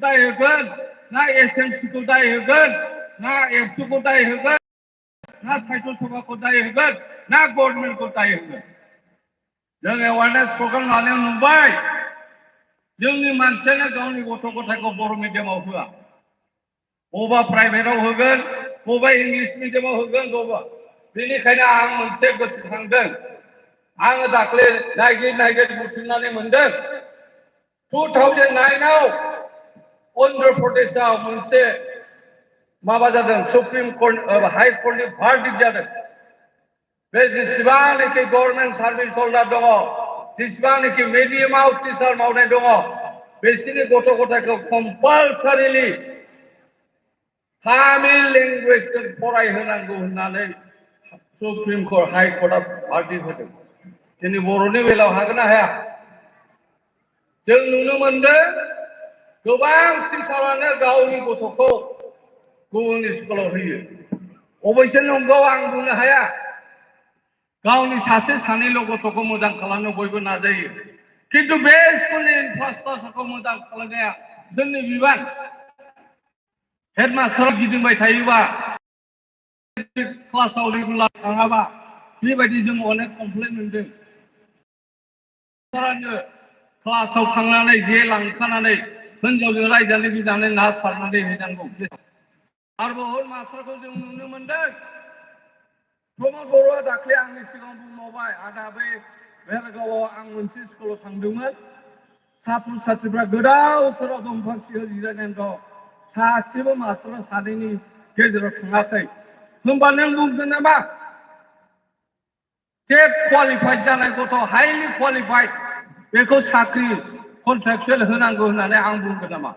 दाय होगोन ना एसएमसिखौ दाय होगोन ना एबसुखौ दाय होगोन ना साहित्य सभाखौ दाय होगोन ना गभर्नमेन्टखौ दाय होगोन जों एवारनेस प्रग्राम लानायाव नुबाय जोंनि मानसियानो गावनि गथ' गथायखौ बर' मिडियामाव होआ बबेबा प्राइभेटाव होगोन बबेबा इंलिश मिडियामाव होगोन बबेबा बेनिखायनो आं मोनसे गोसोखांदों आङो दाख्लै नागिर बुथुमनानै मोनदों 2009आव अन्ध्र प्रदेशआव मोनसे माबा जादों सुप्रिम कर्ट हाई कर्टनि भार्डिक्ट जादों बे जेसेबांनाखि गभर्नमेन्ट सार्भिस हल्डार दङ जेसेबांनाखि मिडियामाव टिचार मावनाय दङ बिसोरनि गथ' गथायखौ कम्पालसारिलि तामिल लेंगुवेजजों फरायहोनांगौ होननानै सुप्रिम कर्ट हाई कर्टआ भार्डिक्ट होदों दिनै बर'नि बेलायाव हागोन ना हाया जों नुनो मोनदों गोबां टिचारानो गावनि गथ'खौ गुबुन स्कुलाव होयो अबयसे नंगौ आं बुंनो हाया गावनि सासे सानैल' गथ'खौ मोजां खालामनो बयबो नाजायो खिन्थु बे स्कुलनि इनफ्रास्ट्राक्चारखौ मोजां खालामनाया जोंनि बिबान हेडमास्टारा गिदिंबाय थायोबा क्लासाव रेगुलार थाङाबा बेबायदि जों अनेक कमप्लेन मोनदों क्लासाव थांनानै जे लांखानानै हिनजावजों रायजानो गिनानै ना सारनानै हैनांगौ आरोबाव मास्टारखौ जों नुनो मोनदों प्रमद बर'आ दाख्लै आंनि सिगाङाव बुंबावबाय आदा बै बेरगावआव आं मोनसे स्कुलाव थांदोंमोन साथ्र साथ्रिफ्रा गोदाव सोराव दंफां सिङाव जिरायनानै दं सासेबो मास्टारा सानैनि गेजेराव थाङाखै होनबा नों बुंगोन नामा टेट क्वालिफाइड जानाय गथ' हाइलि क्वालिफाइड बेखौ साख्रि कन्ट्रेक्चुयेल होनांगौ होननानै आं बुंगोन नामा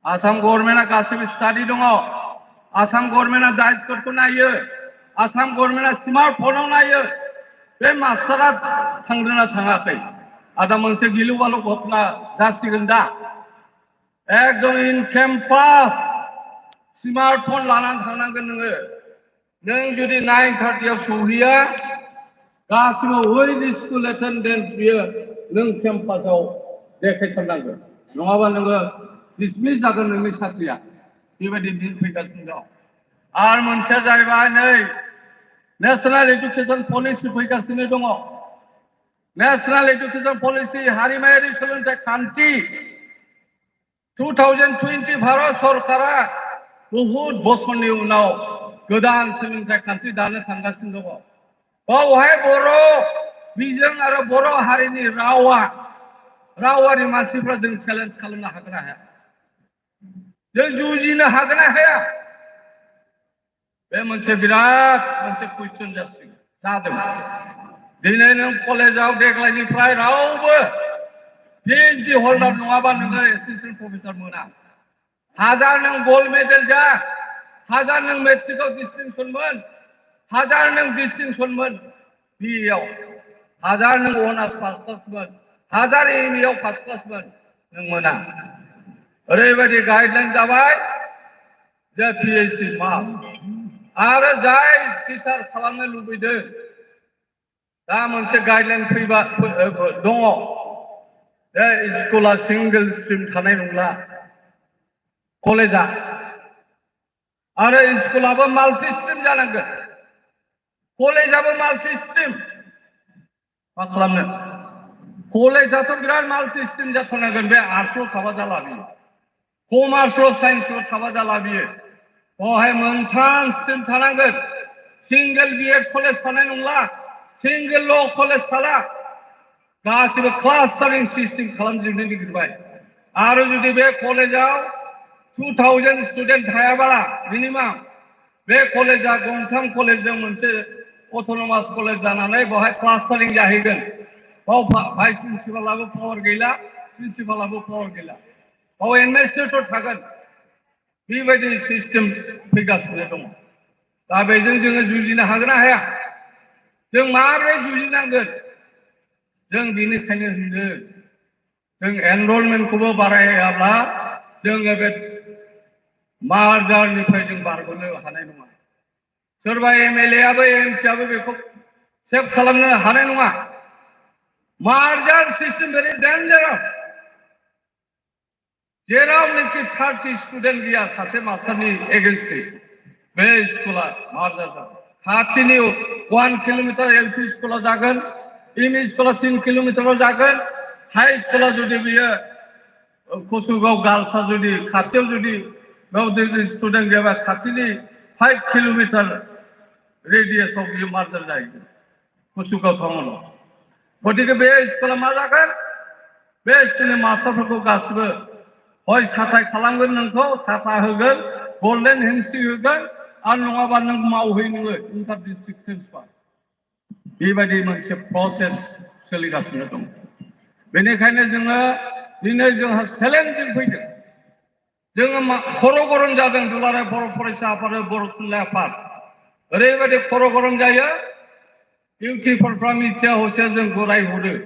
आसाम गभर्नमेन्टआ गासैबो स्टाडि दङ आसाम गभर्नमेन्टआ डाइस कर्डखौ नायो आसाम गभर्नमेन्टआ स्मार्टफनाव नायो बे मास्टारा थांदोंना थाङाखै आदा मोनसे गिलु बालु घटना जासिगोन दा एकदम इन केम्पास स्मार्टफन लानानै थांनांगोन नों जुदि 9:30 सहैया गासिबो उइथ स्कुल एटेन्डेन्स बियो नों केम्पासाव देखायथारनांगोन नङाबा नोङो डिसमिस जागोन नोंनि साख्रिया बेबायदि दिन फैगासिनो दं आरो मोनसेया जाहैबाय नै नेशनेल एडुकेशन पलिसि फैगासिनो दङ नेशनेल एडुकेशन पलिसि हारिमायारि सोलोंथाइ खान्थि 2020 भारत सरकारा बहुत बोसोरनि उनाव गोदान सोलोंथाइ खान्थि दानो थांगासिनो दङ बावहाय बर' बिजों आरो बर' हारिनि रावारि मानसिफ्रा जों चेलेन्ज खालामनो हागोन ना हाया जों जुजिनो हागोन ना हाया बे मोनसे बिराद मोनसे कुइसन जादों दिनै नों कलेजाव देग्लायनिफ्राय रावबो पिएइचडि हल्डार नङाबा नोङो एसिस्टेन्ट प्रफेसर मोना हाजार नों गल्ड मेडेल जा हाजार नों मेट्रिकआव डिस्टिंसन मोन हाजार नों डिस्टिंसन मोन बिएआव हाजार नों अनार्स फार्स्ट क्लास मोन हाजार एमएआव फार्स्ट क्लास मोन नों मोना ओरैबायदि गाइडलाइन जाबाय जे पिएइचडि पास आरो जाय टिचार खालामनो लुबैदों दा मोनसे गाइडलाइन फैबा दङ बे स्कुला सिंगल स्ट्रिम थानाय नंला कलेजा आरो स्कुलाबो माल्टि स्ट्रिम जानांगोन कलेजाबो माल्टि स्ट्रिम मा खालामनो कलेजाथ' बिराद माल्टि स्ट्रिम जाथारनांगोन बे आर्ट्सल' थाबा जाला बियो कमार्सल' साइन्सल' थाबा जाला बियो बेवहाय मोनथाम स्ट्रिम थानांगोन सिंगल बिएड कलेज थानाय नंला सिंगल ल' कलेज थाला गासिबो क्लास्टारिं सिस्टेम खालामजोबनो नागिरबाय आरो जुदि बे कलेजाव 2000 स्टुडेन्ट थायाब्ला मिनिमाम बे कलेजा गंथाम कलेजजों मोनसे अट'नमास कलेज जानानै बेवहाय क्लास्टारिं जाहैगोन बाव भाइस प्रिन्सिपालाबो पावार गैला प्रिन्सिपालाबो पावार गैला बाव एडमिनिस्ट्रेटर थागोन बेबायदि सिस्टेम फैगासिनो दङ दा बेजों जोङो जुजिनो हागोन ना हाया जों माबोरै जुजिनांगोन जों बेनिखायनो होनदों जों एनरलमेन्टखौबो बारायाब्ला जोङो बे मार्जारनिफ्राय जों बारग'नो हानाय नङा सोरबा एमएलएआबो एमपिआबो बेखौ सेभ खालामनो हानाय नङा मार्जार सिस्टेम भेरि डेन्जारास जेरावनोखि 30 स्टुडेन्ट गैया सासे मास्टारनि एगेन्स्टै बे स्कुला मार्जार जागोन खाथिनि 1 किल'मिटार एलपि स्कुला जागोन एमइ स्कुला 3 किल'मिटाराव जागोन हाई स्कुला जुदि बियो कसुगाव गार्लसा जुदि खाथियाव जुदि बेयाव स्टुडेन्ट गैयाबा खाथिनि 5 किल'मिटार रेडियासआव बियो मार्जार जाहैगोन कसुगाव टाउनाव गतिके बे स्कुला मा जागोन बे स्कुलनि मास्टारफोरखौ गासिबो हय साथाय खालामगोन नोंखौ साथा होगोन गल्डेन हेन्डसिक होगोन आरो नङाबा नों मावहै नोङो इन्टार डिस्ट्रिक्ट ट्रेन्सफार बेबायदि मोनसे प्रसेस सोलिगासिनो दं बेनिखायनो जोङो दिनै जोंहा चेलेन्जिं फैदों जोङो खर' गरम जादों दुलाराय बर' फरायसा आफाद बर' थुनलाइ आफाद ओरैबायदि खर' गरम जायो इउटिउबारफ्रा मिथिया हसिया जोंखौ रायहरो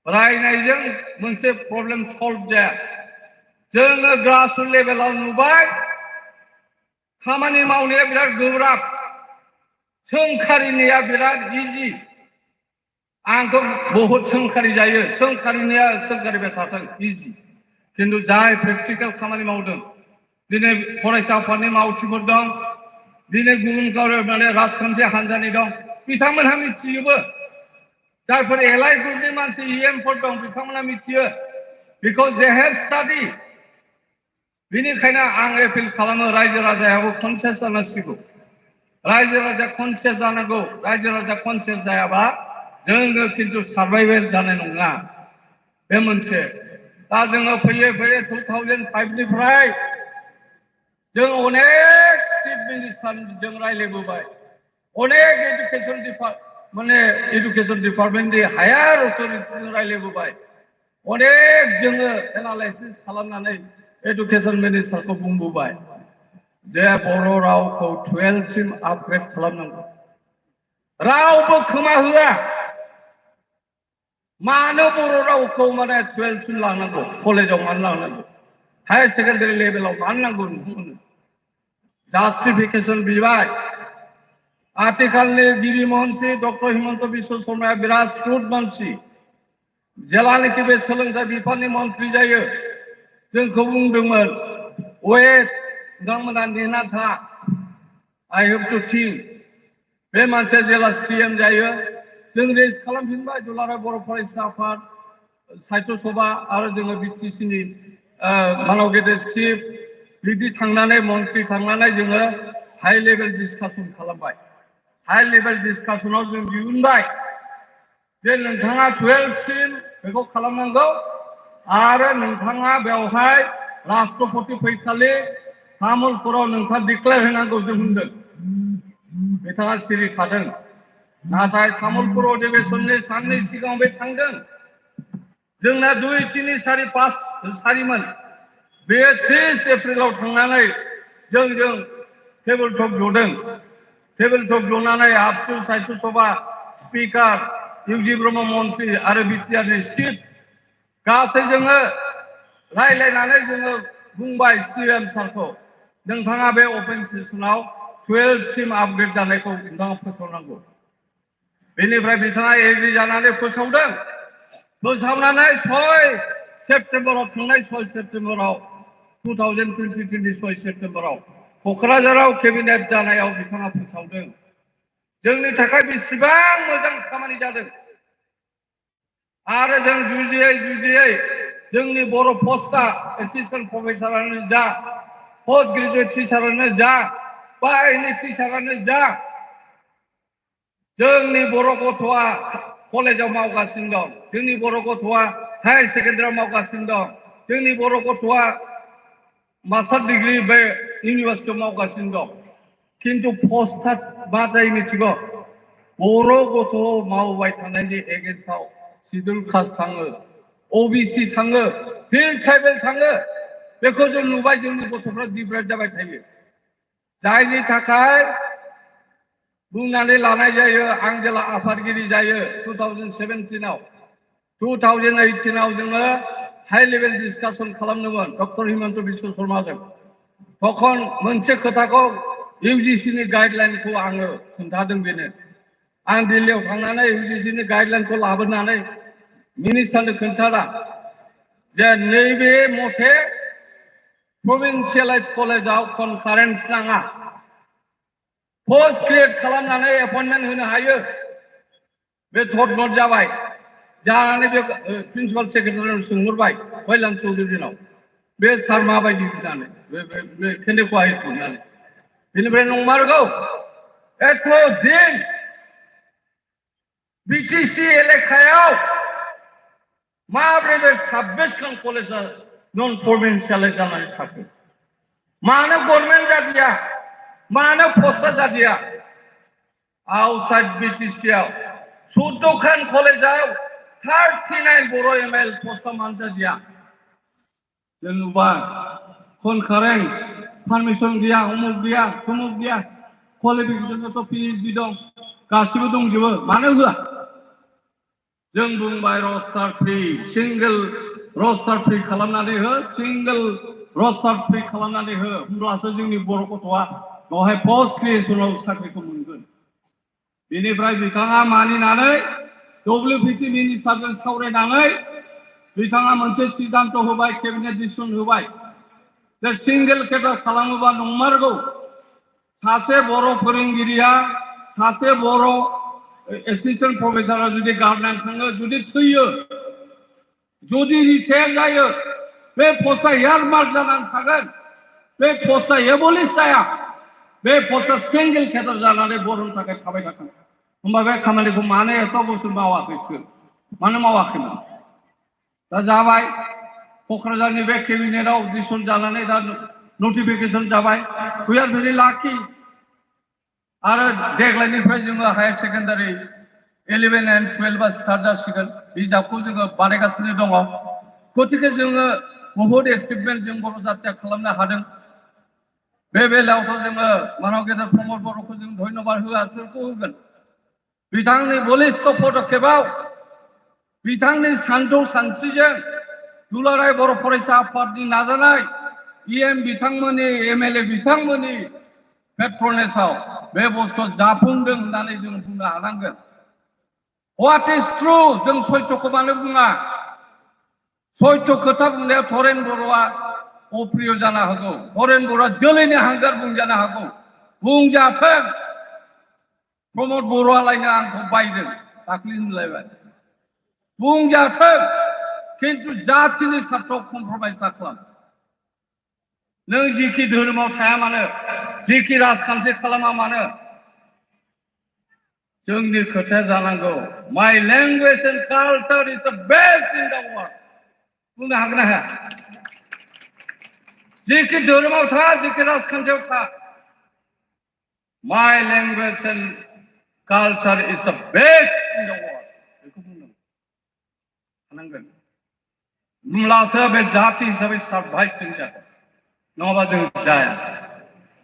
रायनायजों मोनसे प्रब्लेम सल्भ जाया जोङो ग्रासरुट लेभेलाव नुबाय खामानि मावनाया बिराद गोब्राब सोंखारिनाया बिराद इजि आंथ' बहुत सोंखारि जायो सोंखारिनाया सोंखारिबाय थाथों इजि किन्तु जाय प्रेक्टिकेल खामानि मावदों दिनै फरायसा आफादनि मावथिफोर दं दिनै गुबुन माने राजखान्थि हान्जानि दं बिथांमोनहा मिथिजोबो जायफोर एलआइ ग्रुपनि मानसि इएमफोर दं बिथांमोना मिथियो बिकज दे हेभ स्टाडि बेनिखायनो आं एपिल खालामो रायजो राजायाबो कनसियास जानांसिगौ रायजो राजा कनसियास जानांगौ रायजो राजा कनसियास जायाबा जोङो किन्तु सार्भाइभेल जानाय नङा बे मोनसे दा जोङो फैयै फैयै 2005 निफ्राय जों अनेक चिफ मिनिस्टारजों रायज्लायबोबाय अनेक एडुकेसन डिपार्टमेन्टनि हायार अथ'रिटिजों रायज्लायबोबाय अनेक जोङो एनालाइसिस खालामनानै एडुकेसन मिनिस्टारखौ बुंबोबाय जे बर' रावखौ 12 सिम आपग्रेड खालामनांगौ रावबो खोमा होआ मानो बर' रावखौ माने 12 सिम लांनांगौ कलेजाव मानो लांनांगौ हायार सेकेन्डारि लेभेलाव मानो नांगौ नोंथांमोननो जास्टिफिकेसन बिबाय आथिखालनि गिबि मन्त्रि डक्टर हिमन्त बिश्व शर्माया बिराद श्रुत मानसि जेलानोखि बे सोलोंथाइ बिफाननि मन्त्रि जायो जोंखौ बुंदोंमोन वेट नोंथांमोना नेना था आइ हेभ टु थिंक बे मानसिया जेला सिएम जायो जों रेजिस्ट खालामफिनबाय दुलाराय बर' फरायसा आफाद साहित्य सभा आरो जोङो बिटिसिनि मानाव गेदेर चिफ बिदि थांनानै मन्त्रि थांनानै जोङो हाई लेभेल डिसकासन खालामबाय हाई लेभेल डिसकासनाव जों दिहुनबाय जे नोंथाङा 12 सिम बेखौ खालामनांगौ आरो नोंथाङा बेवहाय राष्ट्रपति फैखालि तामुलपुराव नोंथाङा डिक्लेयार होनांगौ जों होनदों बिथाङा सिरि थादों नाथाय तामुलपुर अधिवेशननि साननै सिगाङाव बे थांदों जोंना 2, 3, 4, 5 सारिमोन बे 30 एप्रिलाव थांनानै जों टेबोल टक जदों टेबोल टक जनानै आबसु साहित्य सभा स्पिकार इउजि ब्रह्म मन्त्रि आरो बिटिआरनि चिफ गासै जोङो रायज्लायनानै जोङो बुंबाय सिएम सारखौ नोंथाङा बे अपेन सेसनाव 12 सिम आपग्रेड जानायखौ नोंथाङा फोसावनांगौ बेनिफ्राय बिथाङा एग्रि जानानै फोसावदों फोसावनानै 6 सेप्तेम्बराव थांनाय 6 सेप्तेम्बराव 2020 सेप्तेम्बराव क'क्राझाराव केबिनेट जानायाव बिथाङा फोसावदों जोंनि थाखाय बेसेबां मोजां खामानि जादों आरो जों जुजियै जोंनि बर' पस्टआ एसिस्टेन्ट प्रफेसारानो जा पोस्ट ग्रेजुएट टिचारानो जा बा एमए टिचारानो जा जोंनि बर' गथ'आ कलेजाव मावगासिनो दं जोंनि बर' गथ'आ हायार सेकेन्डारियाव मावगासिनो दं जोंनि बर' गथ'आ मास्टार डिग्री बे इउनिभार्सिटियाव मावगासिनो दं किन्तु पस्टआ मा जायो मिथिगौ बर' गथ' मावबाय थानायनि एगेन्स्टआव शिड्युल कास्ट थाङो ओबीसी थाङो हिल ट्राइबेल थाङो बेखौ जों नुबाय जोंनि गथ'फ्रा डिग्रेड जाबाय थायो जायनि थाखाय बुंनानै लानाय जायो आं जेला आफादगिरि जायो 2017आव 2018आव जोङो हाई लेभेल डिसकासन खालामदोंमोन डक्टर हिमन्त बिश्व शर्माजों तखन मोनसे खोथाखौ इउजिसिनि गाइडलाइनखौ आङो खोन्थादों बेनो आं दिल्लीयाव थांनानै इउजिसिनि गाइडलाइनखौ लाबोनानै मिनिस्टारनो खोन्थादा जे नैबे मथे प्रभिन्सियेलाइज कलेजाव कनफारेन्स नाङा पोस्ट क्रिएट खालामनानै एपइन्टमेन्ट होनो हायो बे थटमट जाबाय जानानै बे प्रिन्सिपाल सेक्रेटारिनाव सोंहरबाय फैलान चौधुरिनाव बे सार माबायदि होननानै बे केन्दिखौ हायथ होननानै बेनिफ्राय नंमारगौ एथ' दिन बिटिसि एलेकायाव माब्रै बे 26 खान कलेजा नन प्रभिन्सियेलाइज जानानै थाखो मानो गभर्नमेन्ट जादिया मानो पस्टआ जादिया आउटसाइड बिटिसि आव 14 खान कलेजाव 39 बर' एमएल पस्टआ मानो जादिया जों नुबाय कनकारेन्स पारमिसन गैया उमुक गैया थुमुक गैया क्वालिफिकेसनआथ' पिएइचडि दं गासिबो दंजोबो मानो होआ जों बुंबाय रस्टार फ्रि सिंगल रस्टार फ्रि खालामनानै हो सिंगल रस्टार फ्रि खालामनानै हो होमब्लासो जोंनि बर' गथ'आ बेवहाय पस्ट क्रिएसनाव साख्रिखौ मोनगोन बेनिफ्राय बिथाङा मानिनानै डब्लिउपिटि मिनिस्टारजों सावरायनानै बिथाङा मोनसे सिद्धान्त होबाय केबिनेट डिसिसन होबाय जे सिंगल केटार खालामोबा नंमारगौ सासे बर' फोरोंगिरिया सासे बर' एसिस्टेन्ट प्रफेसारा जुदि गारनानै थाङो जुदि थैयो जुदि रिटायार जायो बे पस्टआ एयारमार्क जानानै थागोन बे पस्टआ एबलिश जाया बे पस्टआ सिंगल केटार जानानै बर'नि थाखाय थाबाय थागोन होमबा बे खामानिखौ मानो एथ' बोसोर मावाखैसो मानो मावाखैमोन दा जाबाय क'क्राझारनि बे केबिनेटआव डिसिसन जानानै दा नटिफिकेसन जाबाय वी आर भेरि लाकि आरो देग्लायनिफ्राय जोङो हायार सेकेन्डारि 11 and 12 स्टार्ट जासिगोन बिजाबखौ जोङो बानायगासिनो दङ गतिके जोङो बहुद एचिभमेन्ट जों बर' जाथिया खालामनो हादों बे बेलायावथ' जोङो मानव गेदेर प्रमद बर'खौ जों धन्यबाद होआ सोरखौ होगोन बिथांनि बलिष्ठ पदक्षेपआव बिथांनि सानथौ सानस्रिजों दुलाराय बर' फरायसा आफादनि नाजानाय इएम बिथांमोननि एमएलए बिथांमोननि पेट्रनेसआव बे बुस्थुआ जाफुंदों होननानै जों बुंनो हानांगोन व्हाट इज ट्रु जों सत्यखौ मानो बुङा सत्य खोथा बुंनायाव धरेन बर'आ अप्रिय जानो हागौ धरेन बर'आ जोलैनि हांगार बुंजानो हागौ बुंजाथों प्रमद बर'आलायनो आंखौ बायदों दाख्लै होनलायबाय बुंजाथों खिन्थु जातिनि सार्थाव कमप्रमाइज दाखालाम नों जिखि धोरोमाव थाया मानो जिखि राजखान्थि खालामा मानो जोंनि खोथाया जानांगौ माय लेंगुवेज एन्ड कालचार इज द बेस्ट इन द वर्ल्ड बुंनो हागोन ना हाया जिखि धोरोमाव था जिखि राजखान्थियाव था माय लेंगुवेज एन्ड कालचार इज द बेस्ट इन द वर्ल्ड बेखौ बुंनो हानांगोन होमब्लासो बे जाति हिसाबै सार्भाइभ जों जागोन नङाबा जों जाया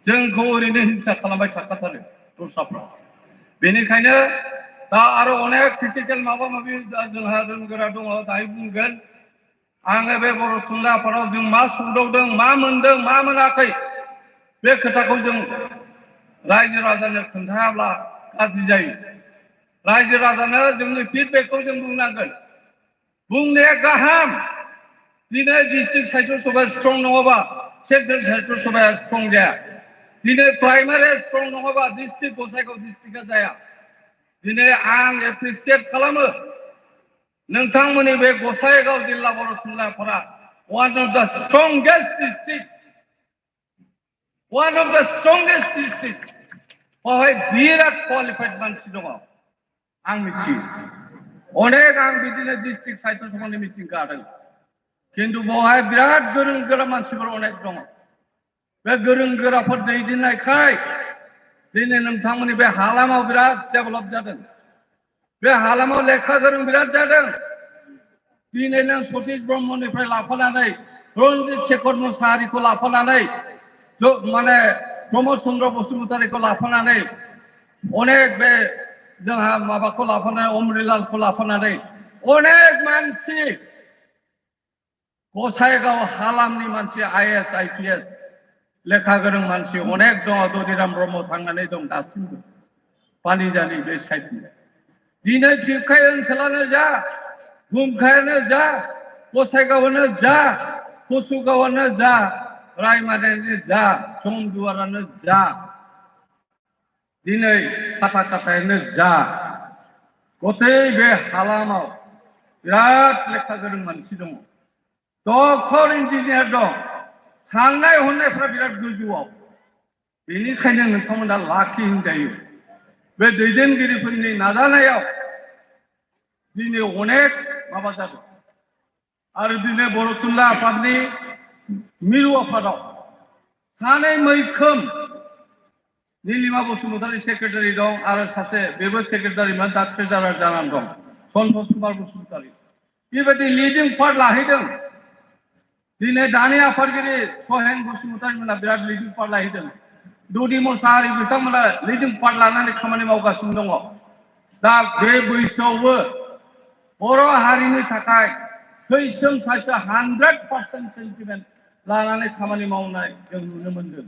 जोंखौ ओरैनो हिंसा खालामबाय थाखाथारो दस्राफ्रा बेनिखायनो दा आरो अनेक क्रिटिकेल माबा माबि जोंहा रोंगोरा दङ दायो बुंगोन आङो बे बर' थुनलाइ आफादाव जों मा सौदावदों मा मोनदों मा मोनाखै बे खोथाखौ जों रायजो राजानो खोन्थायाब्ला गाज्रि जायो रायजो राजानो जोंनि फिडबेकखौ जों बुंनांगोन बुंनाया गाहाम दिनै डिस्ट्रिक्ट साहित्य सभाया स्ट्रं नङाबा सेन्ट्रेल साहित्य सभाया स्ट्रं जाया दिनै प्राइमारि स्ट्रं नङाबा डिस्ट्रिक्ट गसाइगाव डिस्ट्रिक्टआ जाया दिनै आं एप्रिसियेट खालामो नोंथांमोननि बे गसाइगाव जिल्ला बर' थुनलाइ आफादा वान अफ द स्ट्रंगेस्ट डिस्ट्रिक्ट बेवहाय बिराद क्वालिफाइड मानसि दङ आं मिथियो अनेक आं बिदिनो डिस्ट्रिक्ट साहित्य सभानि मिटिं गादों खिन्थु बेवहाय बिराद गोरों गोरा मानसिफोर अनेक दङ बे गोरों गोराफोर दैदेननायखाय दिनै नोंथांमोननि बे हालामाव बिराद डेभेलप जादों बे हालामाव लेखा गोरों बिराद जादों दिनै नों सतीश ब्रह्मनिफ्राय लाफानानै रन्जित शेखर मुसाहारिखौ लाफानानै माने प्रमद चन्द्र बसुमतारीखौ लाफानानै अनेक बे जोंहा माबाखौ लाफानानै अमरिलालखौ लाफानानै अनेक मानसि गसाइगाव हालामनि मानसि आइएस आइपिएस लेखा गोरों मानसि अनेक दङ ददिराम ब्रह्म थांनानै दं दासिमबो पानिजानि बे साइडनि दिनै थिपखाय ओनसोलानो जा गुमखायानो जा गसाइगावआनो जा कसुगावआनो जा रायमानायानो जा जमदुवारानो जा दिनै खाथायानो जा गथै बे हालामाव बिराद लेखा गोरों मानसि दङ डक्टर इन्जिनियार दं साननाय हनायफ्रा बिराद गोजौआव बेनिखायनो नोंथांमोना लाखि होनजायो बे दैदेनगिरिफोरनि नाजानायाव दिनै अनेक माबा जादों आरो दिनै बर' थुनलाइ आफादनि मिरु आफादाव सानै मैखोम नीलिमा बसुमतारी सेक्रेटारि दं आरो सासे बेबो सेक्रेटारिमोन दा ट्रेजारार जानानै दं सन्तोष कुमार बसुमतारी बेबायदि लिडिं पार्ट लाहैदों दिनै दानि आफादगिरि सहेन बसुमतारी मोना बिराद लिडिं पार्ट लाहैदों दौदि मोसाहारि बिथांमोना लिडिं पार्ट लानानै खामानि मावगासिनो दङ दा बे बैसोआवबो बर' हारिनि थाखाय थैसोम थाइसो 100% सेन्टिमेन्ट लानानै खामानि मावनाय जों नुनो मोनदों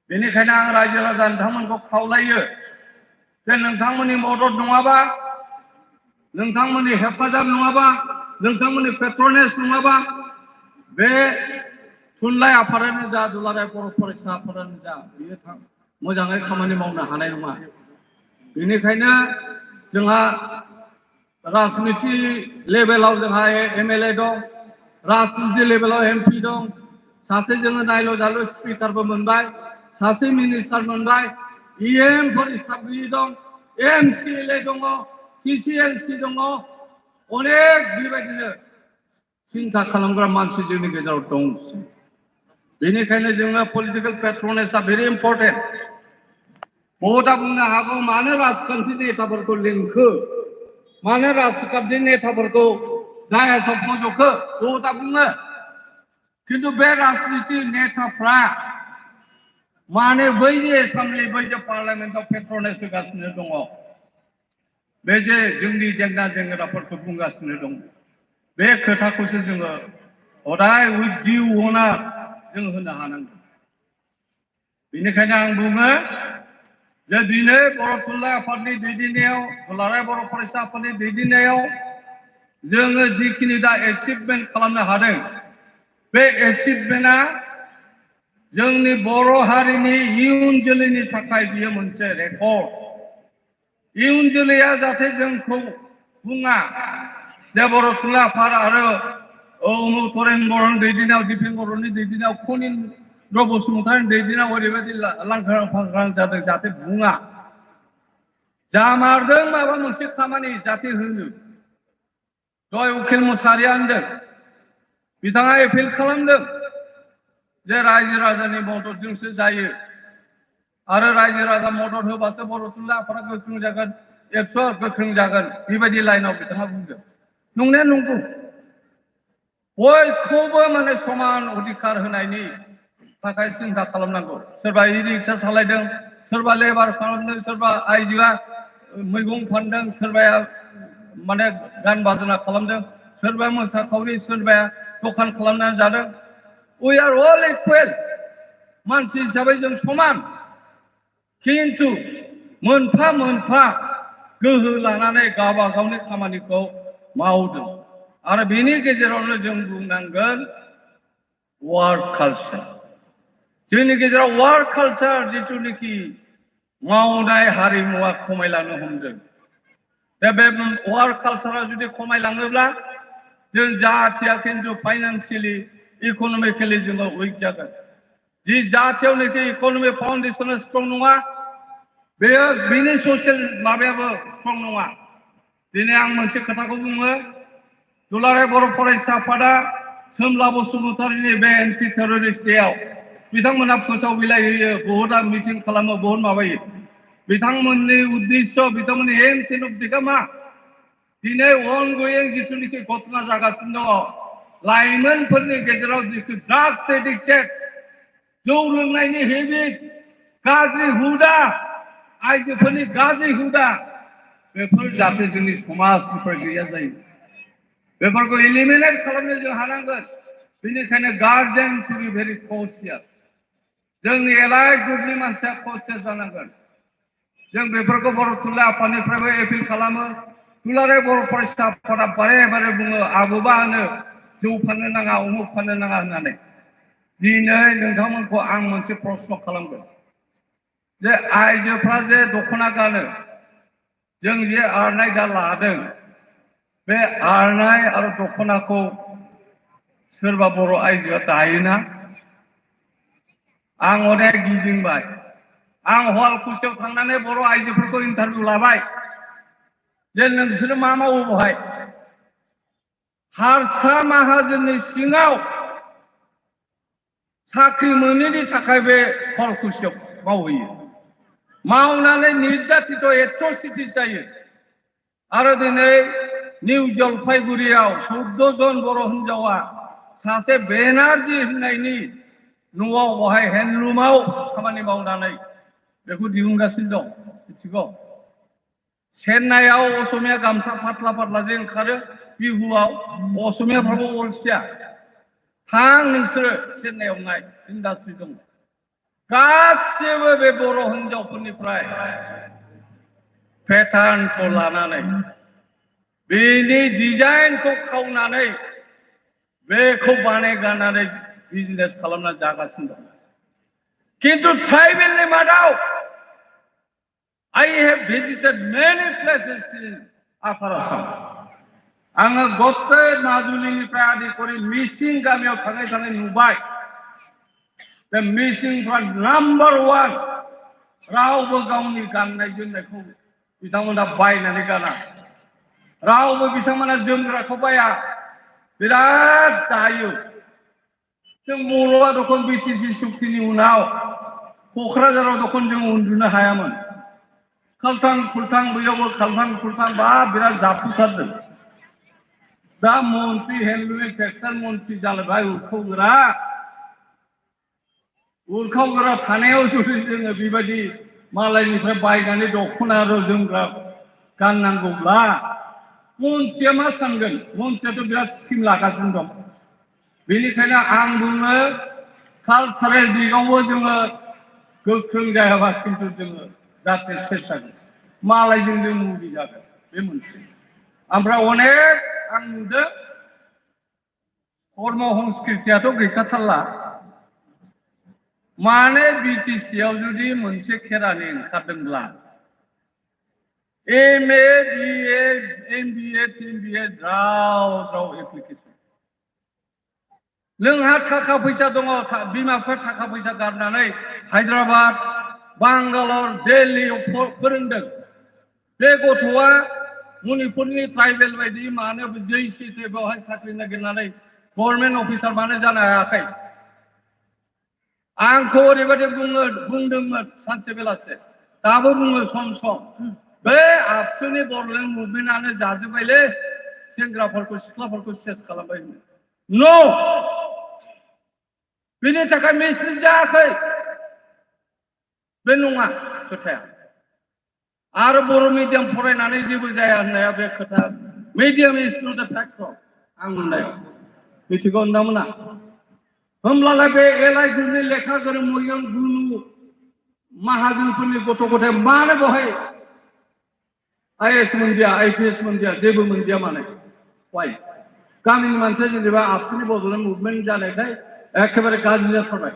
बेनिखायनो आं रायजो राजा नोंथांमोनखौ खावलायो जे नोंथांमोननि मदद नङाबा नोंथांमोननि हेफाजाब नङाबा नोंथांमोननि पेट्रनेज नङाबा बे थुनलाइ आफादानो जा दुलाराय बर' फरायसा आफादानो जा बियो मोजाङै खामानि मावनो हानाय नङा बेनिखायनो जोंहा राजनिति लेभेलाव जोंहा एमएलए दं राजनिति लेभेलाव एमपि दं सासे जोङो नायल' जालु स्पिकारबो मोनबाय सासे मिनिस्टार मोनबाय इएम फोर हिसाबै दं एमसिएलए दङ टिसिएलसि दङ अनेक बेबायदिनो सिन्था खालामग्रा मानसि जोंनि गेजेराव दं बेनिखायनो जोङो पलिटिकेल पेट्रनेजआ भेरि इम्पर्टेन्ट बहुता बुंनो हागौ मानो राजखान्थि नेताफोरखौ लिंखो मानो राजखान्थि नेताफोरखौ दायासाव फज'खो बहुता बुङो खिन्थु बे राजनिति नेताफ्रा माने बै जे एसेम्बलि बै जे पार्लामेन्टआव पेट्रनेज होगासिनो दङ बे जे जोंनि जेंना जेंगोनाफोरखौ बुंगासिनो दं बे खोथाखौसो जोङो हदाय उइथ डिउ अनार जों होनो हानांगौ बेनिखायनो आं बुङो जे दिनै बर' थुनलाइ आफादनि दैदेननायाव दुलाराय बर' फरायसा आफादनि दैदेननायाव जोङो जिखिनि दा एचिभमेन्ट खालामनो हादों बे एचिभमेन्टआ जोंनि बर' हारिनि इयुन जोलैनि थाखाय बियो मोनसे रेकर्ड इयुन जोलैया जाहाथे जोंखौ बुङा जे बर' थुनलाइ आफाद आरो उमुक तरेन बर'नि दैदेननायाव दिपेन बर'नि दैदेननायाव फनिन्द्र बसुमतारीनि दैदेननायाव ओरैबायदि लांखारां फांखारां जादों जाहाथे बुङा जामारदों माबा मोनसे खामानि जाहाथे होनो दहाय उकिल मुसाहारिया होनदों बिथाङा एपिल खालामदों जे रायजो राजानि मददजोंसो जायो आरो रायजो राजा मदद होबासो बर' थुनलाइ आफादा गोख्रों जागोन एबसुआ गोख्रों जागोन बेबायदि लाइनाव बिथाङा बुंदों नंनाया नंगौ बयखौबो माने समान अधिकार होनायनि थाखाय सिन्था खालामनांगौ सोरबा इ रिक्सा सालायदों सोरबा लेबार खालामदों सोरबा आइजोआ मैगं फानदों सोरबाया माने गान बाजना खालामदों सोरबा मोसाखावरि सोरबाया दखान खालामनानै जादों वी आर अल इक्वेल मानसि हिसाबै जों समान किन्तु मोनफा मोनफा गोहो लानानै गावबा गावनि खामानिखौ मावदों आरो बेनि गेजेरावनो जों बुंनांगोन वार्क कालचार जोंनि गेजेराव वार्क कालचार जिथुनिखि मावनाय हारिमुवा खमायलांनो हमदों दा बे वार्क कालचारा जुदि खमायलाङोब्ला जों जाथिया खिन्थु फाइनान्सियेलि इक'नमिकेलि जोङो उइक जागोन जि जाथियावनोखि इक'नमि फाउन्डेसना स्ट्रं नङा बेयो बेनि ससियेल माबायाबो स्ट्रं नङा दिनै आं मोनसे खोथाखौ बुङो दुलाराय बर' फरायसा आफादा सोमला बसुमतारीनि बे एन्टि टेररिस्ट डेआव बिथांमोना फोसाव बिलाइ होयो बहुतआ मिटिं खालामो बहुत माबायो बिथांमोननि उद्देश्य बिथांमोननि एम्स एन्ड अबजेक्टआ मा दिनै अनगयिं जिथुनिखि घटना जागासिनो दङ लाइमोनफोरनि गेजेराव जिथु ड्राग्स एडिक्टेड जौ लोंनायनि हेबिट गाज्रि हुदा आइजोफोरनि गाज्रि हुदा बेफोर जाहाथे जोंनि समाजनिफ्राय गैया जायो बेफोरखौ इलिमिनेट खालामनो जों हानांगोन बेनिखायनो गार्जेन टु बि भेरि कसियास जोंनि एलाइट ग्रुपनि मानसिया कसियास जानांगोन जों बेफोरखौ बर' थुनलाइ आफादनिफ्रायबो एपिल खालामो दुलाराय बर' फरायसा आफादा बारे बारे बुङो आबौबा होनो जौ फाननो नाङा उमुक फाननो नाङा होननानै दिनै नोंथांमोनखौ आं मोनसे प्रश्न खालामगोन जे आइजोफ्रा जे दख'ना गानो जों जे आर'नाइ दा लादों बे आर'नाइ आरो दख'नाखौ सोरबा बर' आइजोआ दायोना आं अनेक गिदिंबाय आं हुवालकुसियाव थांनानै बर' आइजोफोरखौ इन्टारभिउ लाबाय जे नोंसोरो मा मावो बहाय हारसा माहाजोननि सिङाव साख्रि मोनैनि थाखाय बे हुवालकुसियाव मावहैयो मावनानै निर्जातित एट्रसिटि जायो आरो दिनै निउ जलपाइगुरियाव 14 जन बर' हिन्जावा सासे बेनार्जी होननायनि न'आव बहाय हेन्डलुमाव खामानि मावनानै बेखौ दिहुनगासिनो दं मिथिगौ चेन्नाइआव असमिया गामसा फाथ्ला फाथ्ला जे ओंखारो बिहुआव असमियाफ्राबो अलसिया थां नोंसोरो चेन्नाइआव नाय इन्डास्ट्रि दं गासिबो बे बर' हिन्जावफोरनिफ्राय पेटार्नखौ लानानै बेनि डिजाइनखौ खावनानै बेखौ बानायगारनानै बिजनेस खालामना जागासिनो दं किन्तु ट्राइबेलनि मादाव I have visited many places in Upper Assam. आङो गते माजुलिनिफ्राय आदि करि मिसिं गामियाव थाङै थाङै नुबाय बे मिसिंफ्रा नाम्बार 1 रावबो गावनि गाननाय जोमनायखौ बिथांमोना बायनानै गाना रावबो बिथांमोना जोमग्राखौ बाया बिराद दायो जों बर'आ दखन बिटिसि सुक्तिनि उनाव क'क्राझाराव दखन जों उन्दुनो हायामोन खालथां खुलथां बैयावबो खालथां खुलथां बा बिराद जाफुंसारदों दा मन्त्रि हेन्दलुम टेक्सटाइल मन्त्रि जालायबाय उरखावग्रा थानायाव जुदि जोङो बेबायदि मालायनिफ्राय बायनानै दख'ना आरो जोमग्रा गाननांगौब्ला मन्त्रिया मा सानगोन मन्त्रियाथ' बिराद स्किम लागासिनो दं बेनिखायनो आं बुङो कालसारेल दिगावबो जोङो गोख्रों जायाबा खिन्थु जोङो जाहाथे सेस जागोन मालायजों जों मुगि जागोन बे मोनसे ओमफ्राय अनेक आं नुदों कर्म संस्कृतियाथ' गैखाथारला माने बिटिसिआव जुदि मोनसे खेरानि ओंखारदोंब्ला MA BA MBA TMBA ज्राव ज्राव एप्लिकेसन नोंहा थाखा फैसा दङ बिमाफ्रा थाखा फैसा गारनानै हायद्राबाद बांगालर दिल्लीयाव फोरोंदों बे गथ'आ मणिपुरनि ट्राइबेल बायदि मानो JCT बेवहाय साख्रि नागिरनानै गभर्नमेन्ट अफिसार मानो जानो हायाखै आंखौ ओरैबायदि बुंदोंमोन सानसे बेलासे दाबो बुङो सम सम बे आबसुनि बर'लेण्ड मुभमेन्टआनो जाजोब्बायलै सेंग्राफोरखौ सिख्लाफोरखौ सेस खालामबाय नो बेनि थाखाय मिसलिड जायाखै बे नङा खोथाया आरो बर' मिडियाम फरायनानै जेबो जाया होननाया बे खोथा medium is not A factor आं नुनायाव मिथिगौ नोंथांमोना होमब्लालाय बे एलआइफोरनि लेखा गोरों मोजां गुनु माहाजोनफोरनि गथ' गथाय मानो बहाय IAS मोनदिया IPS मोनदिया जेबो मोनदिया माने वाइ गामिनि मानसिया जेनेबा आबसुनि बड'लेण्ड मुभमेन्ट जानायखाय एखेबारे गाज्रि जाथारबाय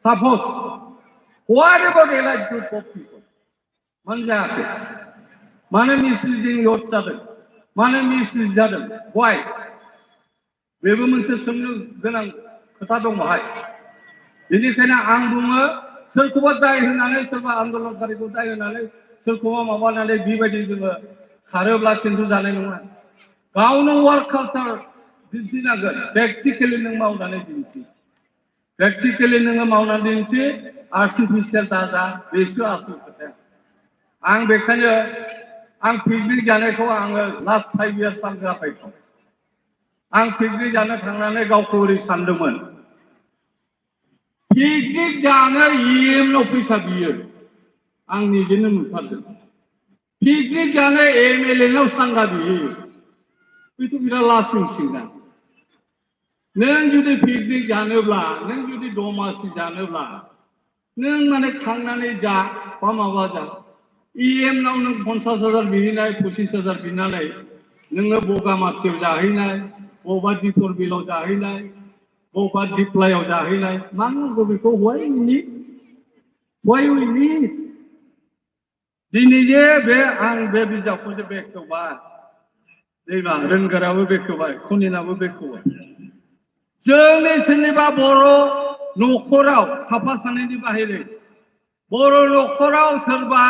साप'ज what about elite group of people मानो जायाखै मानो मिसलिडिं यथ जादों मानो मिसलिड जादों वाइ बेबो मोनसे सोंनो गोनां खोथा दं बाहाय बेनिखायनो आं बुङो सोरखौबा दाय होनानै सोरबा आन्दलनकारिखौ दाय होनानै सोरखौबा माबानानै बेबायदि जोङो खारोब्ला खिन्थु जानाय नङा गावनो वार्क कालचार दिन्थिनांगोन प्रेक्टिकेलि नों मावनानै दिन्थि प्रेक्टिकेलि नोङो मावनानै दिन्थि आर्टिफिसियेल दाजा बेसो आसल खोथाया आं बेखायनो आं पिकनिक जानायखौ आङो लास्ट 5 इयार्स आं जाबाय आं पिकनिक जानो थांनानै गावखौ ओरै सानदोंमोन पिकनिक जानो EMल' फैसा बियो आं निजेनो नुथारदों पिकनिक जानो MLAनाव सान्दा बियो बेथ' बिराद लासिं सिंना नों जुदि पिकनिक जानोब्ला नों जुदि दमासि जानोब्ला नों माने थांनानै जा बा माबा जा EMनाव नों 50,000 बिहैनाय 25,000 बिनानै नोङो बगामाथियाव जाहैनाय बबेबा दिपर बिलाव जाहैनाय बबेबा दिप्लायाव जाहैनाय मा नांगौ बेखौ why we need दिनै जे बे आं बे बिजाबखौ जे बेखेवबाय दैमा रोंगोराबो बेखेवबाय खुनिनाबो बेखेवबाय जोंनि सोरनिबा बर' न'खराव साफा सानैनि बाहेरै बर' न'खराव सोरबा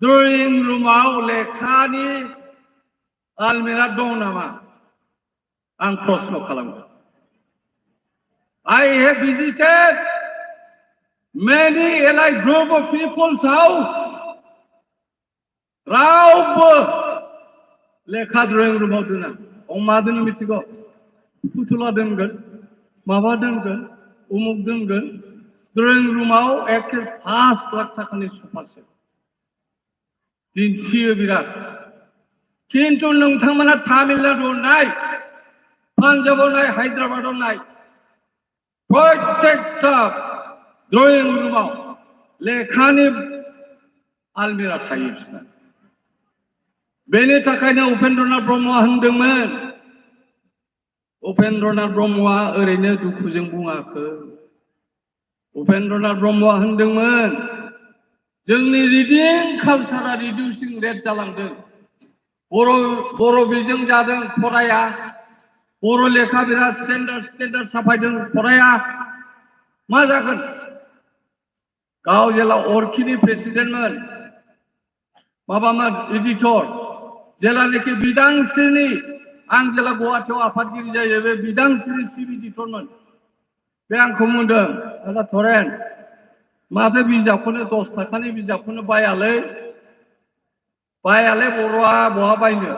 ड्रयिं रुमाव लेखानि आलमिरा दं नामा आं प्रश्न खालामो I have visited many elite group of people's house रावबो लेखा ड्रयिं रुमाव दोना मा दोनो मिथिगौ फुथुला दोनगोन माबा दोनगोन उमुक दोनगोन ड्रयिं रुमाव एखे 5 लाख थाखानि सफासे दिन्थियो बिराद किन्तु नोंथांमोना तामिलनाडुआव नाय पान्जाबाव नाय हायद्राबादाव नाय प्रत्येकटा ड्रयिं रुमाव लेखानि आलमिरा थायो बिसोरना बेनि थाखायनो उपेन्द्रनाथ ब्रह्मआ होनदोंमोन उपेन्द्रनाथ ब्रह्मआ ओरैनो दुखुजों बुङाखै उपेन्द्रनाथ ब्रह्मआ होनदोंमोन जोंनि रिडिं कालचारा रिडिउसिं रेट जालांदों बर' बिजों जादों फराया बर' लेखा बिराद स्टेन्डार्ड साफायदों फराया मा जागोन गाव जेला अर्किनि प्रेसिडेन्टमोन माबामोन एडिटर जेलानाखि बिदांस्रिनि आं जेला गुवाहाटीआव आफादगिरि जायो बे बिदांस्रिनि चिफ एडिटरमोन बे आंखौ बुंदों आदा थरेन माथो बिजाबखौनो 10 थाखानि बिजाबखौनो बायालै बर'आ बहा बायनो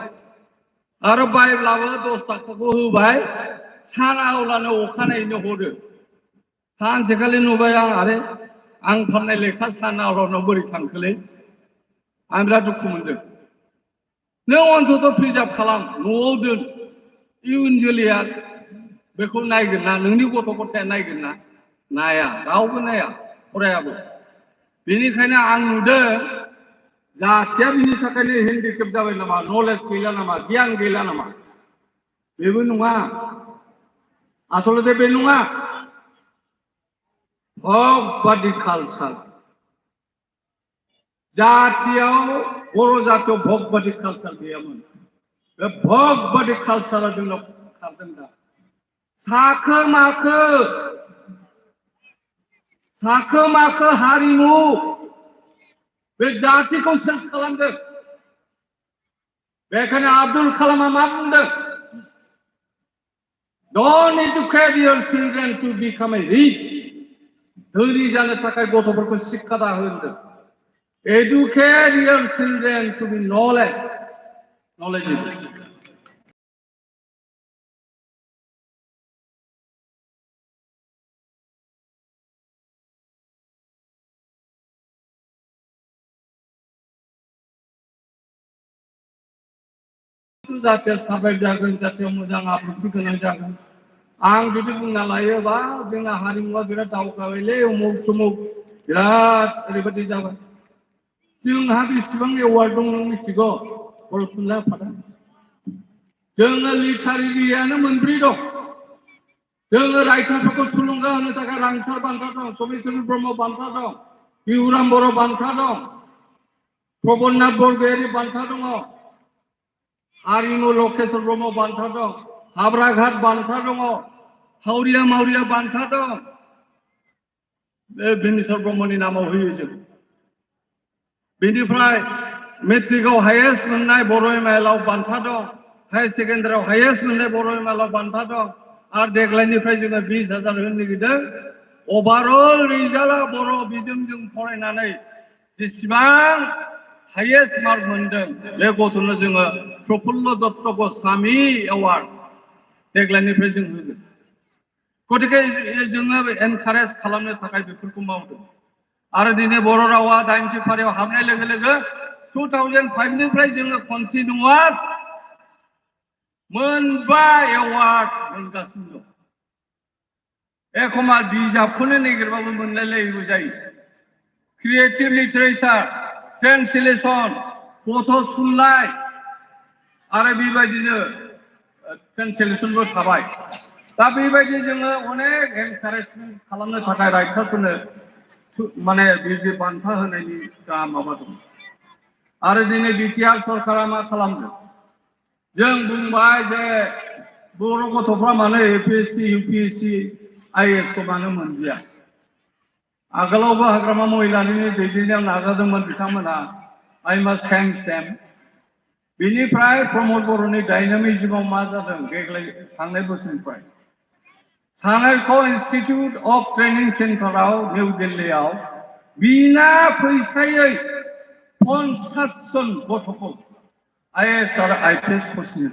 आरो बायब्लाबो 10 थाखाखौ होबाय सानावलानो अखानायैनो हरो सानसेखालि नुबाय आं आरे आं फाननाय लेखा सानावलानो बोरै थांखोलै आं बिराद दुखु मोनदों नों अन्तत प्रिजार्भ खालाम न'आव दोन इयुन जोलैया बेखौ नायगोन ना नोंनि गथ' गथाया नायगोन ना नाया रावबो नाया फरायाबो बेनिखायनो आं नुदों जाथिया बिनि थाखायनो हेन्डिकेप जाबाय नामा नलेज गैला नामा गियान गैला नामा बेबो नङा आसलते बे नङा भगबादि कालचार जातियाव बर' जातियाव भगबादि कालचार गैयामोन बे भगबादि कालचारा जोंनाव खारदों दा साखो माखो हारिमु बे जातिखौ सेस खालामदों बेखायनो आब्दुल कालामआ मा बुंदों Don't educate your children to become a rich धोनि जानो थाखाय गथ'फोरखौ शिक्षा दा होदों Educate your children to be knowledgeable जातिया साबाय जागोन जातिया मोजां आब्रुथि गोनां जागोन आं बिदि बुंना लायोबा जोंना हारिमुआ बिराद दावगाबायलै उमुक तुमुक बिराद ओरैबायदि जाबाय जोंहा बेसेबां एवार्ड दं नों मिथिगौ बर' थुनलाइ आफादा जोङो लिटारेरियानो 4 दं जोङो रायथारफोरखौ थुलुंगा होनो थाखाय रांसार बान्था दं सबिस्वर ब्रह्म बान्था दं बिहुराम बर' बान्था दं प्रबन्नाथ बरगयारि बान्था दङ हारिमु लकेश्वर ब्रह्म बान्था दं हाब्राघाट बान्था दङ हावरिया मावरिया बान्था दं बे बिनेश्वर ब्रह्मनि नामाव होयो जों बेनिफ्राय मेट्रिकआव हायेस्ट मोननाय बर' एमआइएलआव बान्था दं हायार सेकेन्डारियाव हायेस्ट मोननाय बर' एमआइएलआव बान्था दं आरो देग्लायनिफ्राय जोङो 20,000 होनो नागिरदों ओभारअल रिजाल्टआ बर' बिजोंजों फरायनानै जेसेबां हायेस्ट मार्क मोनदों बे गथ'नो जोङो प्रफुल्ल दत्त गस्वामी एवार्ड देग्लायनिफ्राय जों होगोन गतिके जोङो एनकारेज खालामनो थाखाय बेफोरखौ मावदों आरो दिनै बर' रावा 80 फारियाव हाबनाय लोगो लोगो 2005 निफ्राय जोङो कन्टिनिउआस मोनबा एवार्ड मोनगासिनो दं एखमा बिजाबखौनो नागिरबाबो मोनलायलायैबो जायो क्रिएटिभ लिटारेचार ट्रेन्सलेसन गथ' थुनलाइ आरो बेबायदिनो ट्रेन्सलेसनबो थाबाय दा बेबायदि जोङो अनेक एनकारेजमेन्ट खालामनो थाखाय राइटारफोरनो माने बिदि बान्था होनायनि जा माबा दं आरो दिनै बिटिआर सरकारा मा खालामदों जों बुंबाय जे बर' गथ'फ्रा मानो एपिएससि इउपिएससि आइएएस खौ मानो मोनदिया आगोलावबो हाग्रामा महिलानि दैदेननायाव नाजादोंमोन बिथांमोना आइ मास्ट थेंक्स देम बिनिफ्राय प्रमद बर'नि डायनामिज्मआव मा जादों देग्लाय थांनाय बोसोरनिफ्राय सानायख' इन्स्टिटिउट अफ ट्रेनिं सेन्टाराव निउ दिल्लीयाव बिना फैसायै 50 जन गथ'खौ आइएएस आरो आइपिएस कोचिं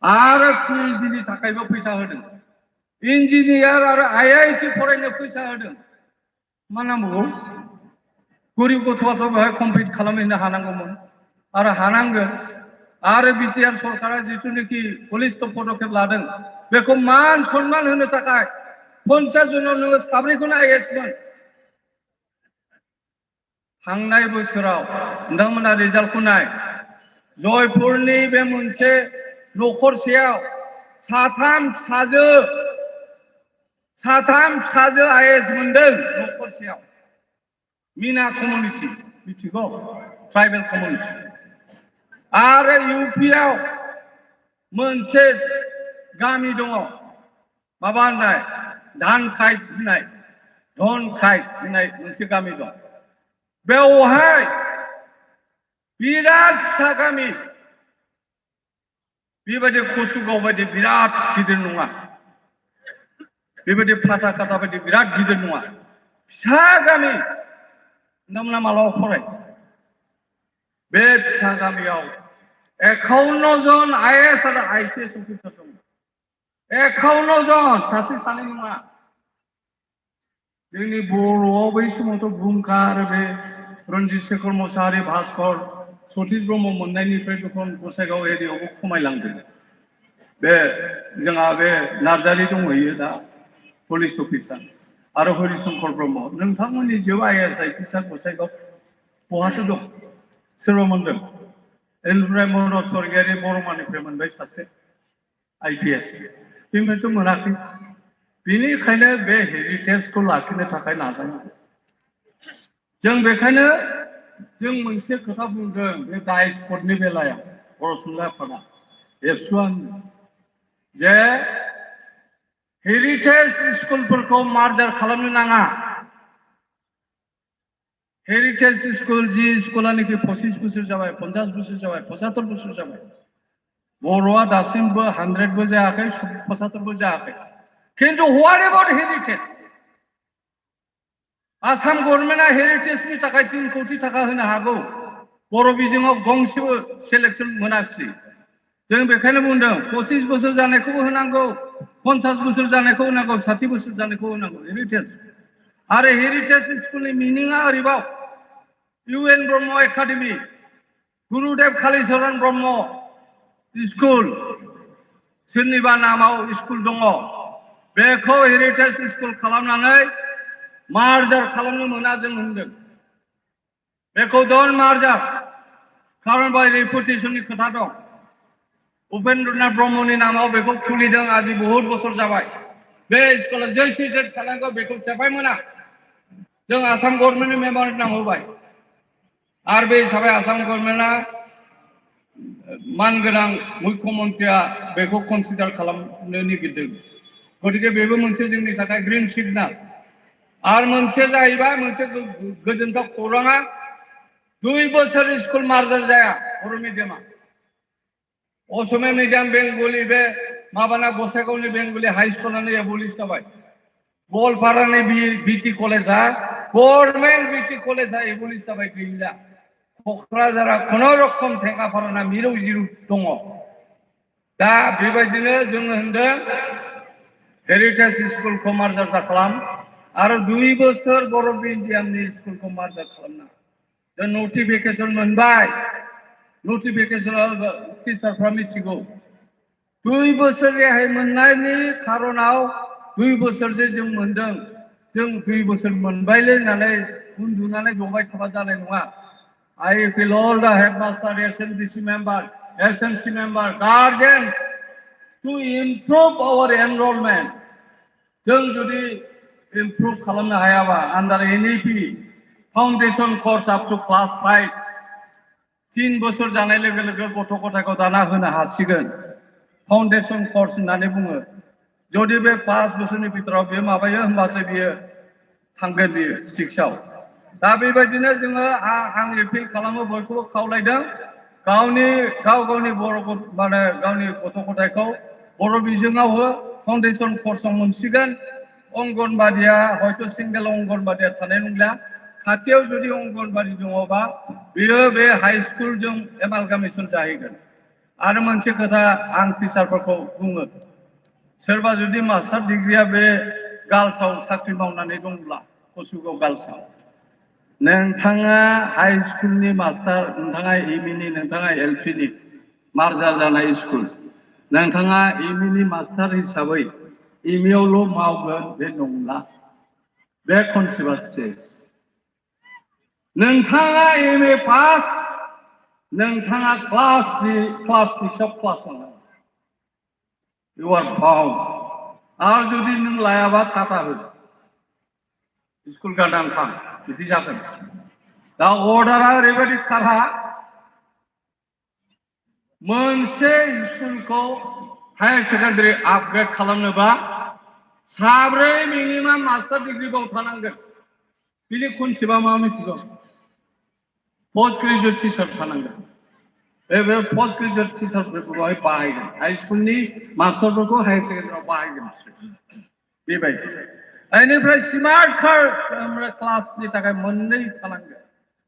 आरो पिएइचडिनि थाखायबो फैसा होदों इन्जिनियार आरो आईआईटी फरायनो फैसा होदों मा नांबावगौ गरिब गथ'आथ' बेहाय कमप्लिट खालामहैनो हानांगौमोन आरो हानांगोन आरो बिटिआर सरकारा जिथुनिखि बलिष्ठ पदक्षेप लादों बेखौ मान सन्मान होनो थाखाय 50 जनाव नोङो साब्रैखौनो आइएएसमोन थांनाय बोसोराव नोंथांमोना रिजाल्टखौ नाय जयपुरनि बे मोनसे नखरसेयाव साथाम फिसाजो आइएएस मोनदों नखरसेयाव मीना कमिउनिटि मिथिगौ ट्राइबेल कमिउनिटि आरो इउपिआव मोनसे गामि दङ माबा होननाय धनखाय मोनसे गामि दं बेवहाय बिराद फिसा गामि बेबायदि कसुगाव बायदि बिराद गिदिर नङा बेबायदि फाथा खाथा बायदि बिराद गिदिर नङा फिसा गामि नोंथांमोना मालाबा फराय बे फिसा गामियाव 51 जन आइएएस आरो आइपिएस अफिसार दं 51 जन सासे सानै नङा जोंनि बर'आव बै समावथ' बुहुमखा आरो बे रन्जित शेखर मोसाहारि भास्कर सतीश ब्रह्म मोननायनिफ्राय दखन गसाइगाव एरियायावबो खमायलांदों बे जोंहा बे नार्जारि दंहैयो दा पुलिस अफिसार आरो हरिशंकर ब्रह्म नोंथांमोननि जिउ आइएएस आइपिएसआ गसाइगाव बहाथो दं सोरबा मोनदों बेनिफ्राय मनज स्वर्गियारि बरमानिफ्राय मोनबाय सासे आइपिएस बेनिफ्रायथ' मोनाखै बेनिखायनो बे हेरिटेजखौ लाखिनो थाखाय नाजानांगौ जों बेखायनो जों मोनसे खोथा बुंदों बे डाइसकटनि बेलायाव बर' थुनलाइ आफादा एबसुआन जे हेरिटेज स्कुलफोरखौ मार्जार खालामनो नाङा हेरिटेज स्कुल जि स्कुलानोखि 25 बोसोर जाबाय 50 बोसोर जाबाय 75 बोसोर जाबाय बर'आ दासिमबो 100बो जायाखै 75बो जायाखै किन्तु व्हाट एबाउट हेरिटेज आसाम गभर्नमेन्टआ हेरिटेजनि थाखाय 3 कोटी थाखा होनो हागौ बर' बिजोङाव गंसेबो सेलेक्सन मोनाखिसै जों बेखायनो बुंदों 25 बोसोर जानायखौबो होनांगौ 50 बोसोर जानायखौ होनांगौ 60 बोसोर जानायखौ होनांगौ हेरिटेज आरो हेरिटेज स्कुलनि मिनिङा ओरैबाव इउएन ब्रह्म एकाडेमि गुरुदेव कालीचरण ब्रह्म स्कुल सोरनिबा नामाव स्कुल दङ बेखौ हेरिटेज स्कुल खालामनानै मार्जार खालामनो मोना जों होनदों बेखौ डन्ट मार्जार खारन बाय रेपुटेसननि खोथा दं उपेन्द्रनाथ ब्रह्मनि नामाव बेखौ खुलिदों आजि बहुत बोसोर जाबाय बे स्कुला जै सिजेट खालामनांगौ बेखौ सेफाय मोना जों आसाम गभर्नमेन्टनि मेम'रेन्डाम होबाय आरो बे हिसाबै आसाम गभर्नमेन्टआ मानगोनां मुख्यमन्त्रिया बेखौ कनसिडार खालामनो नागिरदों गतिके बेबो मोनसे जोंनि थाखाय ग्रीन सिगनाल आरो मोनसे जाहैबाय मोनसे गोजोनथाव खौराङा 2 बोसोर स्कुल मार्जार जाया बर' मिडियामा असमिया मिडियाम बेंगलि बे माबाना गसाइगावनि बेंगलि हाई स्कुलानो एबलिश जाबाय गवालपारानि बिटि कलेजआ गभर्नमेन्ट बिटि कलेजआ एबलिश जाबाय गैला क'क्राझारा खुनुरुखुम थेंगाफाराना मिरौ जिरौ दङ दा बेबायदिनो जोङो होनदों हेरिटेज स्कुलखौ मार्जार खालाम आरो 2 बोसोर बर' मिडियामनि स्कुलखौ मार्जार खालामना जों नटिफिकेसन मोनबाय नटिफिकेसनाव टिचारफ्रा मिथिगौ 2 बोसोर रेहाय मोननायनि खारनाव 2 बोसोर जे जों मोनदों जों 2 बोसोर मोनबायलै होननानै उन्दुनानै जबाय थाबा जानाय नङा I appeal all the headmaster, SMDC member, SMC member, guardian, to improve our enrollment. जों जुदि improve खालामनो हायाबा under NEP foundation course up to class 5 3 बोसोर जानाय लोगो लोगो गथ' गथायखौ दाना होनो हासिगोन फाउन्डेसन कर्स होननानै बुङो जुदि बे 5 बोसोरनि भितराव बे माबायो होनबासो बियो थांगोन बियो 6आव दा बेबायदिनो जोङो आं एपिल खालामो बयखौबो खावलायदों गावनि बर' माने गावनि गथ' गथायखौ बर' बिजोङाव हो फाउन्डेसन कर्सआव मोनसिगोन अंगनबादिया हयथ' सिंगेल अंगनबादिया थानाय नंला खाथियाव जुदि अंगनबादि दङबा बियो बे हाई स्कुलजों एमालगामेसन जाहैगोन आरो मोनसे खोथा आं टिचारफोरखौ बुङो सोरबा जुदि मास्टार डिग्रिया बे गार्लसआव साख्रि मावनानै दंब्ला कसुगाव गार्लसआव नोंथाङा हाई स्कुलनि मास्टार नोंथाङा एमइनि नोंथाङा एलपिनि मार्जा जानाय स्कुल नोंथाङा एमइनि मास्टार हिसाबै एमइआवल' मावगोन बे नंला बे कनसेप्टआ चेन्ज नोंथाङा एमए पास नोंथाङा क्लास 6आव क्लास लानांगोन इउ आर बाउन्ड आरो जुदि नों लायाबा थाथा हो स्कुल गारनानै थां बिदि जागोन दा अर्डारा ओरैबायदि खारा मोनसे स्कुलखौ हायार सेकेन्डारि आपग्रेड खालामनोबा साब्रै मिनिमाम मास्टार डिग्री बाव थानांगोन बिनि कनसेप्टआ मा मिथिगौ पोस्ट ग्रेजुएट टिचार थानांगोन बे पोस्ट ग्रेजुएट टिचारफोरखौहाय बाहायगोन हाई स्कुलनि मास्टारफोरखौ हायार सेकेन्डारियाव बाहायगोन बेबायदि बेनिफ्राय स्मार्ट कार्ड क्लासनि थाखाय मोननै थानांगोन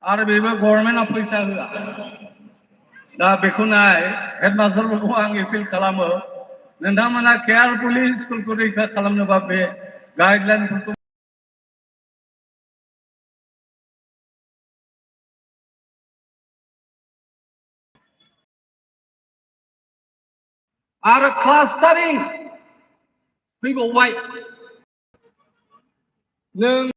आरो बेबो गभर्नमेन्टआ फैसा होआ दा बेखौ नाय हेडमास्टारफोरखौ आं एपिल खालामो नोंथांमोना केयारफुलि स्कुलखौ रैखा खालामनोबा बे गाइडलाइनफोरखौ आरो क्लास्टारिं फैबावबाय नों